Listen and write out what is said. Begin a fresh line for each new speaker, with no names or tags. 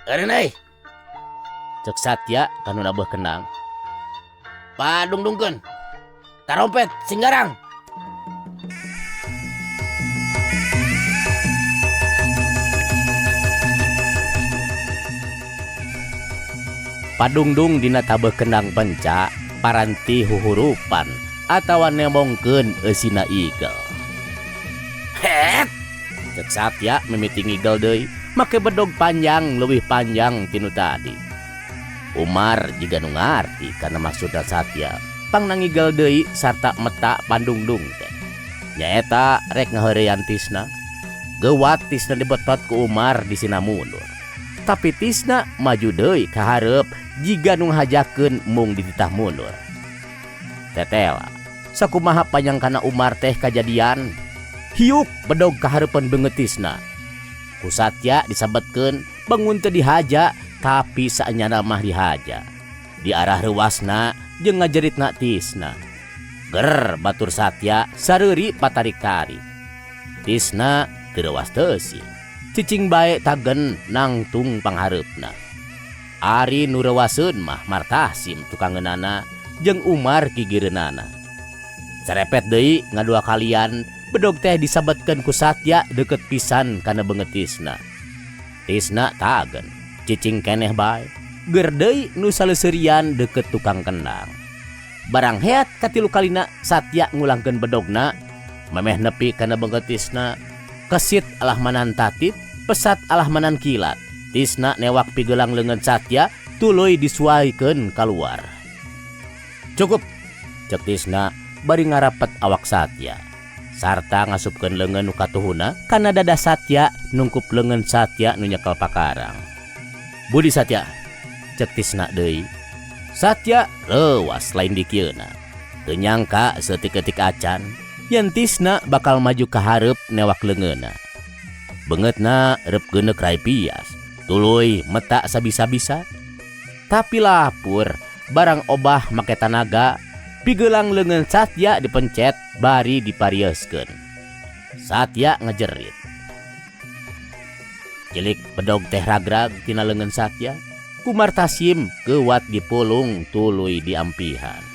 Eureun euy. Cek Satya ka nu nabuh kendang. Padungdungkeun. Tarompet sing garang. Padungdung dina tabeuh kendang penca paranti huhurupan atawa nembongkeun eusina igel. Het! Cek Satya mimiti ngigel deui make bedog panjang leuwih panjang ti nu tadi. Umar jiga nu ngarti kana maksudna Satya pangna ngigel deui sarta meta pandungdung teh. Nyaeta rek ngaheureyan Tisna. Geuwat Tisna dibetot ku Umar disina mundur. Tapi Tisna maju deui ka hareup jiga nu ngahajakeun mung dititah mundur. Tetela, sakumaha panyangkana Umar teh kajadian. Hiuk bedog ka hareupeun beungeut Tisna. Ku Satya disabetkeun bangun teu dihaja tapi saenyana mah dihaja. Di arah reuasna jeung ngajeritna Tisna. Ger batur Satya sareuri patarik-tarik. Tisna teu reuas teusi. Cicing bae tagen nangtung panghareupna. Ari nu reuaseun mah Martasim tukangeunana jeung Umar gigireunana. Sarepet deui ngadua kalian bedog teh disabetkeun ku Satya deukeut pisan kana beungeut Tisna. Tisna tagen, cicing keneh bae. Ger deui nu saleseurian deukeut tukang kendang. Barang heat katilu kalina Satya ngulangkeun bedogna, memeh nepi kana beungeut Tisna. Kesit alah manan tatit, pesat alah manan kilat. Tisna newak pigelang leungeun Satya tuluy disuaikeun kaluar. Cukup, cek Tisna bari ngarapet awak Satya. Sarta ngasupkeun leungeun nu katuhuna kana dada Satya nungkup leungeun Satya nu nyekel pakarang. Budi Satya, cek Tisna deui. Satya leuwas lain dikieuna. Teu nyangka saeutik-eutik acan yen Tisna bakal maju ka hareup newak leungeunna. Beungeutna reup geuneuk rai pias, tuluy meta sabisa-bisa. Tapi lapur barang obah make tanaga, pigelang leungeun Satya dipencet bari diparieuskeun. Satya ngejerit. Cilik bedog teh ragrag tina leungeun Satya, ku Martasim geuwat dipulung tuluy diampihan.